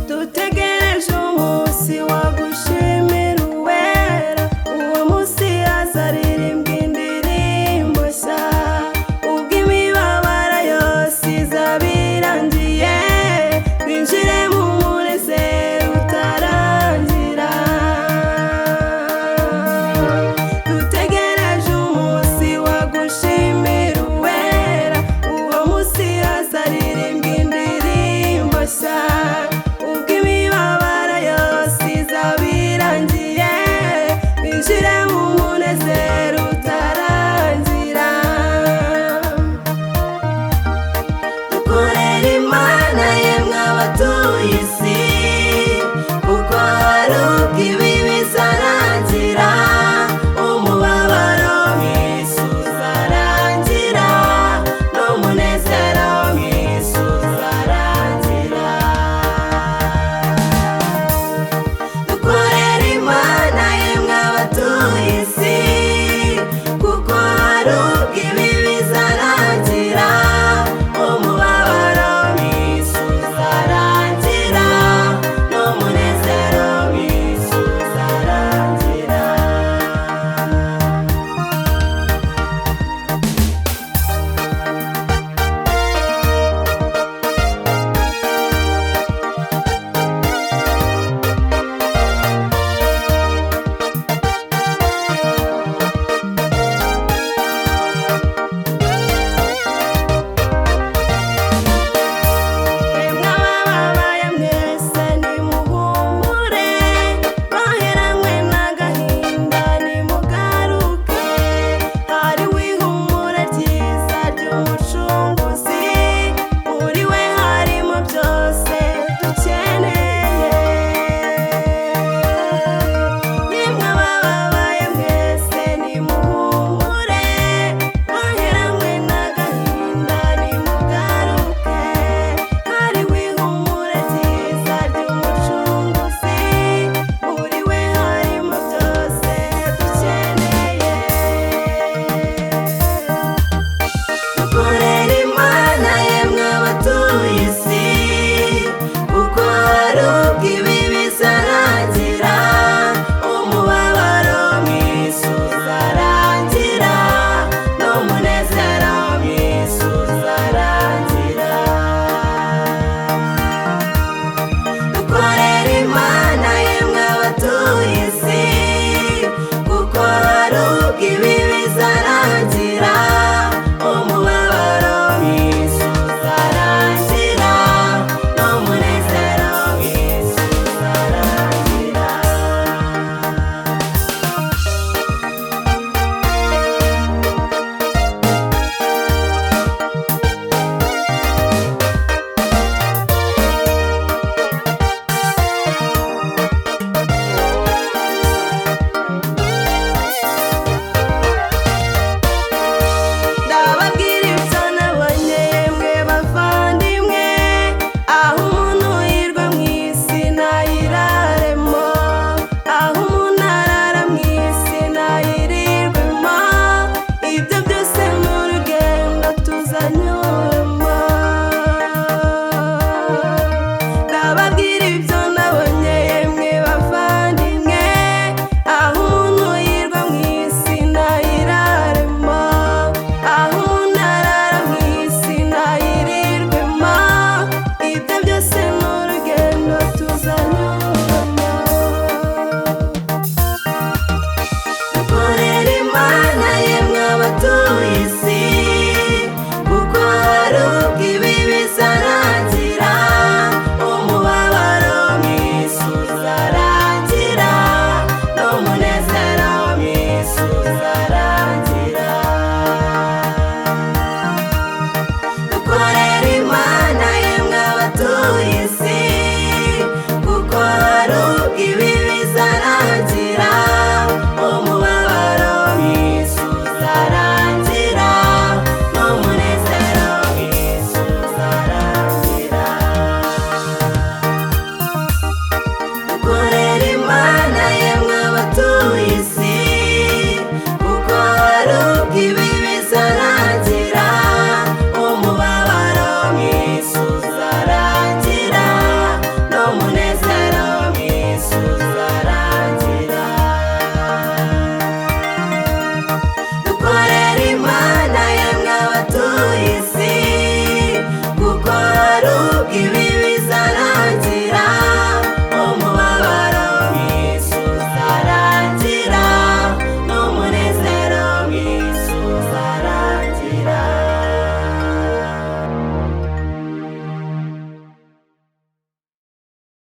Dutegereje umunsi wo gushimira Uwera, uwo munsi azaririmbwa indirimbo nshya, ubwo imibabaro yose izaba irangiye, twinjire mu munezero utarangira. Dutegereje umunsi wo gushimira Uwera, uwo munsi azaririmbwa indirimbo nshya, ubwo imibabaro yose izaba irangiye, twinjire mu munezero utarangira. Dukorere Imana yemwe abatuye isi, kuko hari ubwo ibi bizarangira, umubabaro mw'isi uzarangira, n'umunezero mw'isi uzarangira. Dukorere Imana yemwe abatuye isi, kuko hari ubwo ibi bizarangira, umubabaro mw'isi uzarangira, n'umunezero mw'isi uzarangira. Mwemwe abababaye mwese nimuhumure, baheranywe n'agahinda nimugaruke, hariho ihumure ryiza ry'Umucunguzi.